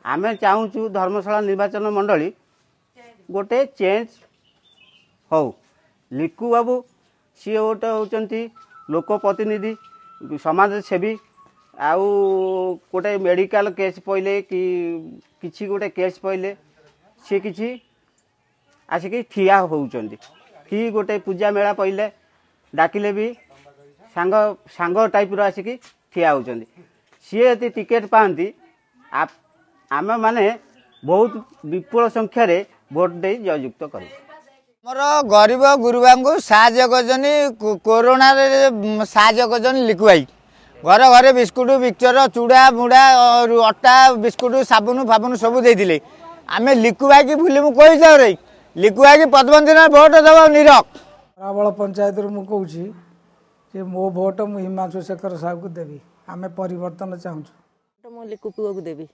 ଆମେ ଚାହୁଁଛୁ ଧର୍ମଶାଳା ନିର୍ବାଚନ ମଣ୍ଡଳୀ ଗୋଟେ ଚେଞ୍ଜ ହଉ। ଲିକୁ ବାବୁ ସିଏ ଗୋଟେ ହେଉଛନ୍ତି ଲୋକ ପ୍ରତିନିଧି, ସମାଜସେବୀ। ଆଉ ଗୋଟେ ମେଡ଼ିକାଲ କେସ୍ ପଇଲେ କି କିଛି ଗୋଟେ କେସ୍ ପଇଲେ ସିଏ କିଛି ଆସିକି ଠିଆ ହେଉଛନ୍ତି, କି ଗୋଟେ ପୂଜା ମେଳା ପଇଲେ ଡାକିଲେ ବି ସାଙ୍ଗ ସାଙ୍ଗ ଟାଇପ୍ର ଆସିକି ଠିଆ ହେଉଛନ୍ତି। ସିଏ ଯଦି ଟିକେଟ୍ ପାଆନ୍ତି, ଆମେମାନେ ବହୁତ ବିପୁଳ ସଂଖ୍ୟାରେ ଭୋଟ ଦେଇ ଜୟଯୁକ୍ତ କରିବୁ। ଆମର ଗରିବ ଗୁରୁବାଙ୍କୁ ସାହାଯ୍ୟ କରିଛନ୍ତି, କୋରୋନାରେ ସାହାଯ୍ୟ କରିଛନ୍ତି ଲିକୁ ଭାଇ। ଘରେ ଘରେ ବିସ୍କୁଟ, ମିକ୍ସଚର, ଚୁଡ଼ା ମୁଡ଼ା, ଅଟା, ବିସ୍କୁଟ, ସାବୁନ ଫାବୁନ ସବୁ ଦେଇଥିଲେ। ଆମେ ଲିକୁ ଭାଇକି ଭୁଲିବୁ କୋଉ ହିସାବରେ? ଲିକୁ ଭାଇକି ପଦ୍ମଦିନ ଭୋଟ ଦେବ ନିରକ। ରାବଳ ପଞ୍ଚାୟତରୁ ମୁଁ କହୁଛି ଯେ ମୋ ଭୋଟ ମୁଁ ହିମାଂଶୁ ଶେଖର ସାହୁକୁ ଦେବି। ଆମେ ପରିବର୍ତ୍ତନ ଚାହୁଁଛୁ। ମୁଁ ଲିକୁ ପୁଅକୁ ଦେବି।